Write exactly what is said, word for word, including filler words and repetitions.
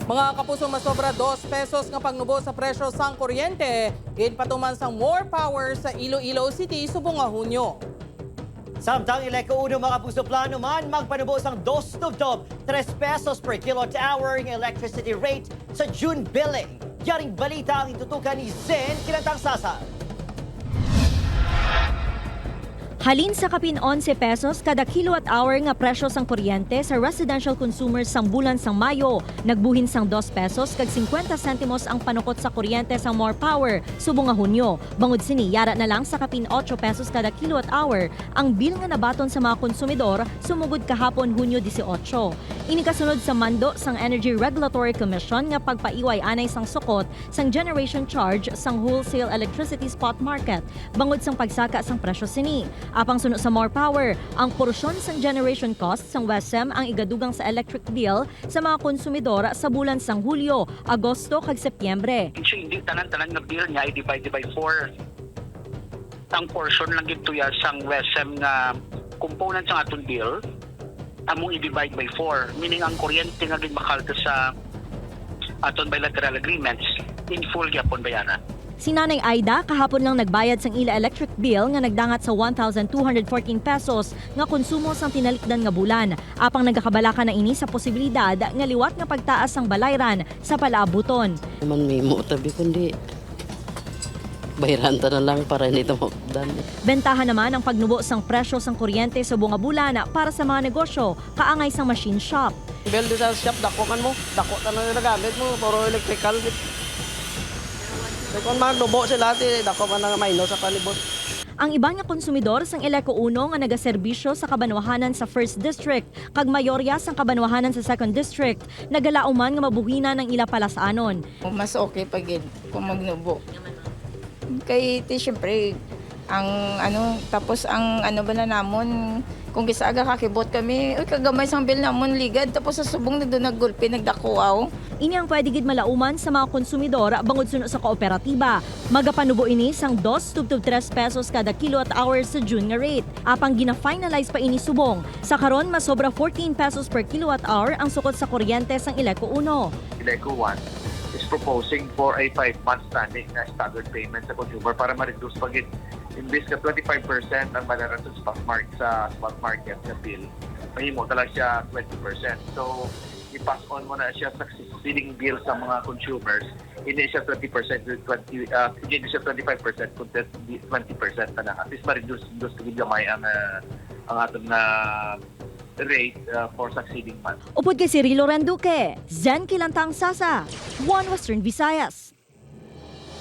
Mga kapuso, masobra dos pesos nga pagnubo sa presyo sang kuryente ginpatuman sang More Power sa Iloilo City subong nga Hunyo. Samtang Ileco Uno, mga kapuso, plano man magpanubo sang dos tubtob tres pesos per kilowatt hour nga electricity rate sa June billing. Yaring balita ang itutukan ni Zen Kilantang Sasa. Halin sa kapin onse pesos kada kilowatt hour nga presyo sang kuryente sa residential consumers sang bulan sang Mayo, nagbuhin sang dos pesos kag singkwenta sentimos ang panukot sa kuryente sang More Power subong nga Hunyo. Bangod sini, yara na lang sa kapin otso pesos kada kilowatt hour ang bill nga nabaton sa mga konsumidor sumugod kahapon, Hunyo dieciocho. Ini kasunod sa mando sang Energy Regulatory Commission nga pagpaiway anay sang sukot sang generation charge sang wholesale electricity spot market bangod sang pagsaka sang presyo sini. Apang suno sa More Power, ang porsyon sang generation cost sang WESM ang igadugang sa electric bill sa mga konsumidor sa bulan sang Hulyo, Agosto, kag Setyembre. So, hindi tanan-tanan nga bill niya i-divide by four. Ang portion lang gid tuya sang WESM nga component sang aton bill, among i-divide by four, meaning ang kuryente nga ginbakalta sa aton bilateral agreements, in full gyapon bayaran. Si Nanay Aida kahapon lang nagbayad sang ila electric bill nga nagdangat sa one thousand two hundred fourteen pesos nga konsumo sang tinalikdan nga bulan. Apang nagakabalaka na ini sa posibilidad nga liwat nga pagtaas sang balayran sa palaabuton. Naman may mo tabi kundi bayran ta na lang para hindi ta maupdan. Bentaha naman ang pagnubo sang presyo sang kuryente subong nga bulan para sa mga negosyo kaangay sang machine shop. Bill di sa shop, dako man mo. Dako tanan nga nagamit mo, puro electrical. Kung magnubo sila, ti dako man ang minus sa palibot. Ang iban nga konsumidor sang Ileco Uno nga nagaserbisyo sa kabanwahanan sa First District kag mayorya sang kabanwahanan sa Second District nagalauman nga mabuhinan ang ila palasanon. Mas okay pa gid kung magnubo. Kay ti, siyempre, ang ano, tapos ang ano ba na namon, kung kisa aga kakibot kami, uy, kagamay sang bill namon ligad, tapos sa subong na doon naggulpi, nagdakuaw. Ini ang pwede gid malauman sa mga konsumidor bangod suno sa kooperatiba. Magapanubo ini sang dos tubtob tres pesos kada kilowatt hour sa June nga rate. Apang gina-finalize pa ini subong. Sa karon, masobra fourteen pesos per kilowatt hour ang sukot sa kuryente sang Ileco Uno. Ileco One is proposing for a five months standing na staggered payment sa consumer para ma-reduce pa gid. Imbis ka twenty-five percent ang bayaran sa spot market, sa spot market na bill, mahimo na lang siya twenty percent. So, i-pass on mo na siya sa succeeding bill sa mga consumers. Hindi siya twenty percent to twenty, ah, hindi siya twenty-five percent, kundi twenty percent na lang. At least ma-reduce, reduce gid gamay ang, ah, ang aton nga rate, ah, for succeeding month. Upod kay Cirilo Randuque, Zen Kilantang Sasa, One Western Visayas.